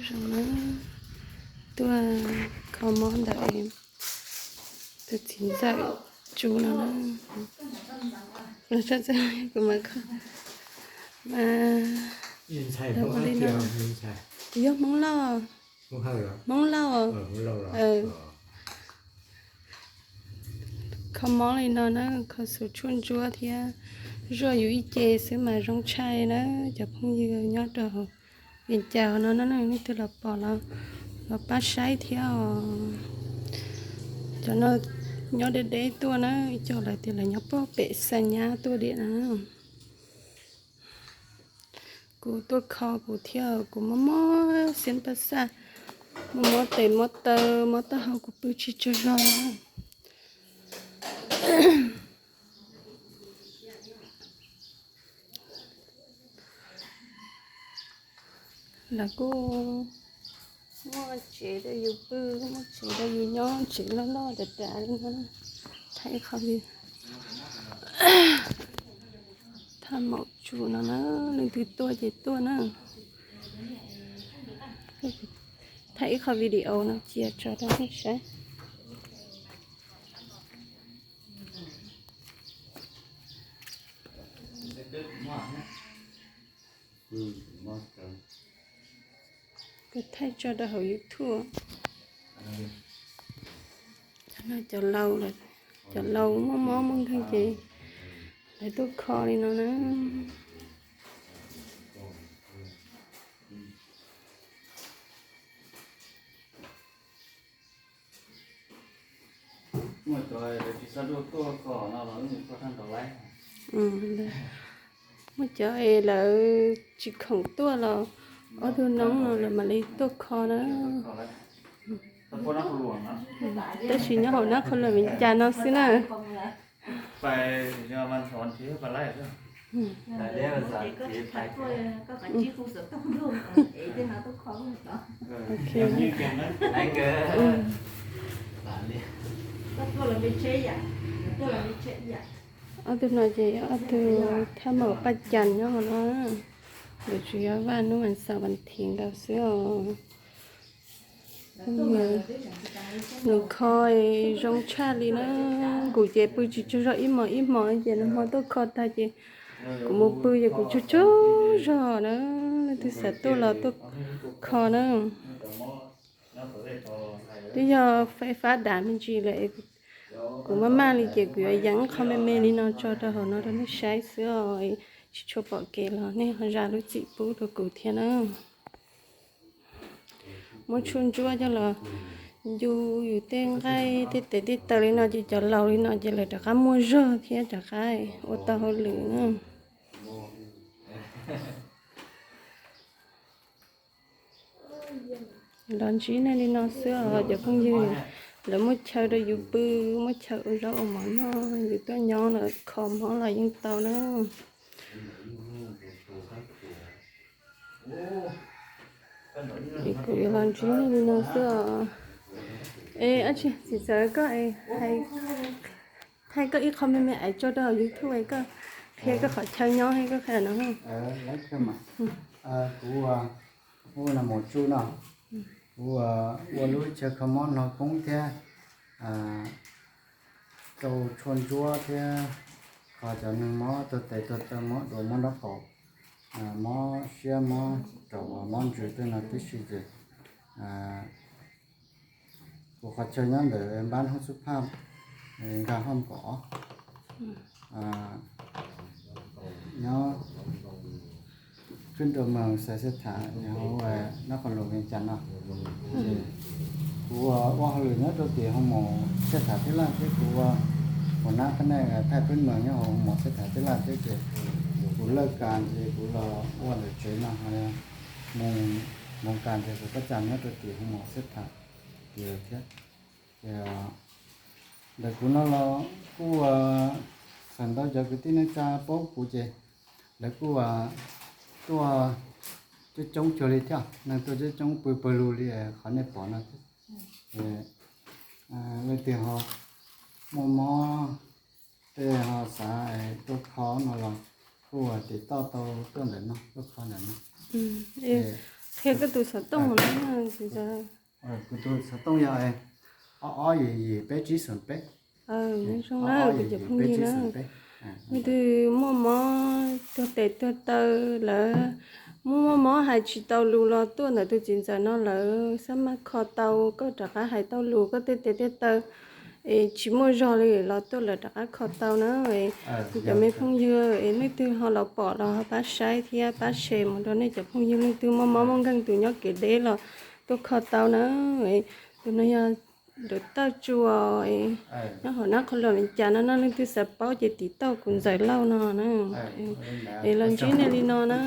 Zoo na, tuaj kho mob ntawm tus txiv ntxawm Tsu no na. Los tso txog kuv mas kho mas ua li no. Kuv yog Hmoob Lauj. Hmoob Lauj. Kho mob li no na, kho xus tshuaj ntsuab thiab zuaj yus ib ce xwb mas zoo tshaj na. Cov phooj ywg nyob rau Vias Cas no na, leej twg los pom los pab saib thiab os. Cov no nyob deb deb tuaj na, ib co lawv tias lawv nyob pog pem Xa Nyab tuaj diam na. Kuv tuaj kho kuv thiab, kuv mob mob xiab paj xaj, mob mob tes mob taw, mob taub hau, kuv pw tsis tsaug zog na. Lawv kuj muaj tsev rau yus pw, muaj tsev rau yus nyob, tsev loj loj dav dav li no. Thaij qhov vi, thaj maum Tsu no na, leej twg tuaj ces tuaj na. Thaij ib qho video no cia tso rau nej saib. Kuv thaij tso rau hauv YouTube. Cov laus, cov laus muaj mob muaj nkeeg ces lawv tuaj kho li no na. Muaj cov es lawv tsis khoom tuaj los ob tug noob no lawv mam li tuaj kho na. Tab sis nyob hauv Nab Qhua Luam Vias Cas no xwb na. Ob tug no ces yog ob tug thaj maum Paj Cas nyob hauv no, lawv tsuas yog vaj hnub vas xaum vas thiv nkaus xwb os. Nws kho zoo tshaj li na, kuv ces pw tsis tsaug zog ib hmos ib hmos ces nag hmo tuaj kho tag ces kuv mus pw ces kuv tsaug tsaug zog na, leej twg xav tuaj los tuaj kho na. Twb yog faib fab dav me ntsis lawm, kuv maj maj li ces kuv yuav yees qho me me li no tso rau hauv no rau nej saib xwb os, tsis tshua pom kev los nej ho zam lub txim pub rau kuv thiab na. Muab tshuaj ntsuab coj los ncu yus tej nqaij tej tes tej taw li no ces cov laus li no ces lawv rov qab muaj zog thiab rov qab ua tau hauj lwm na. Los ntsib nej li no xwb os cov phooj ywg, lawv muab chaw rau yus pw, muab chaw ua zaub ua mov noj, yus tuaj nyob lawm kho mob los yeej tau na. Kuv yuav los ntsib nej li no xwb os. Es dab tsi txiv txawv koj es hais, thaij koj ib qho me me aiv tso rau hauv YouTube es koj qhia koj qhov chaw nyob es koj qhia no. Kuv hu Nas Maum Tsu no, kuv ua lub chaw kho mob hno koob thiab rau tshuaj ntsuab thiab kho cov neeg mob tuag tes tuag taw, mob duav mob nraub qaum, mob siab mob raum uas mob ntsws tej no tib si ces kuv qhov chaw nyob ntawm npab Hoob Xub Phaj, nkag Hoob Kom, nyob Khwb Rau Moos Xais Xab Tham, hauv Nab Qhua Luam Vees Cas no. Ces kuv ua hauj lwm nyob rau tim hoo maum Xab Tham Tib Laj thiab kuv ua hua nab qab neej thaij peb moos nyob hauv hoo maum Xab Tham Tib Laj thiab ces kuv lawj kas ces kuv los ua ntawm tsev no, moos kas ces kuv pab cas nyob rau tim hoo maum Xab Tham tid lawm thiab. Ces ntawm kuv no los kuj txhais ntau cov kwv tij neej tsa paub kuv ces lawv kuj tuaj coob coob cuag li thiab, neeg tuaj coob coob pw pawg lug li qhov nej pom no thiab. Leej twg ho muaj mob tej ho xav tuaj kho no los kuj tiv toj tau tuaj ntawm no, tuaj kho ntawm no. Qhia koj tus xov tooj no. Kuv tus xov tooj yog ob ob yim yim peb tsib xoom peb. Zoo na kuv cov phooj ywg na, leej twg muaj mob tuag tes tuag taw lawm, muaj muaj mob hais tsis tau lus los tuaj ntawm tus txiv ntxawm no lawm, xab maj kho tau, koj rov qab hais tau lus, koj tej tes tej taw es tsis muaj zog li los tuaj lawm rov qab kho tau na. Kuv cov me phooj ywg es leej twg ho los pom los ho pab saib thiab pab share mus rau nej cov phooj ywg leej twg muaj mob muaj nkeeg tus nyob kev deb los tuaj kho tau na. Tus no yog Dawm Tawj Tsua, nyob hauv Nab Qhov Luam Vees Cas no no, leej twg xav paub ces tim tauj kuv Ntxawm Lauj no na. Es los ntsib nej li no na.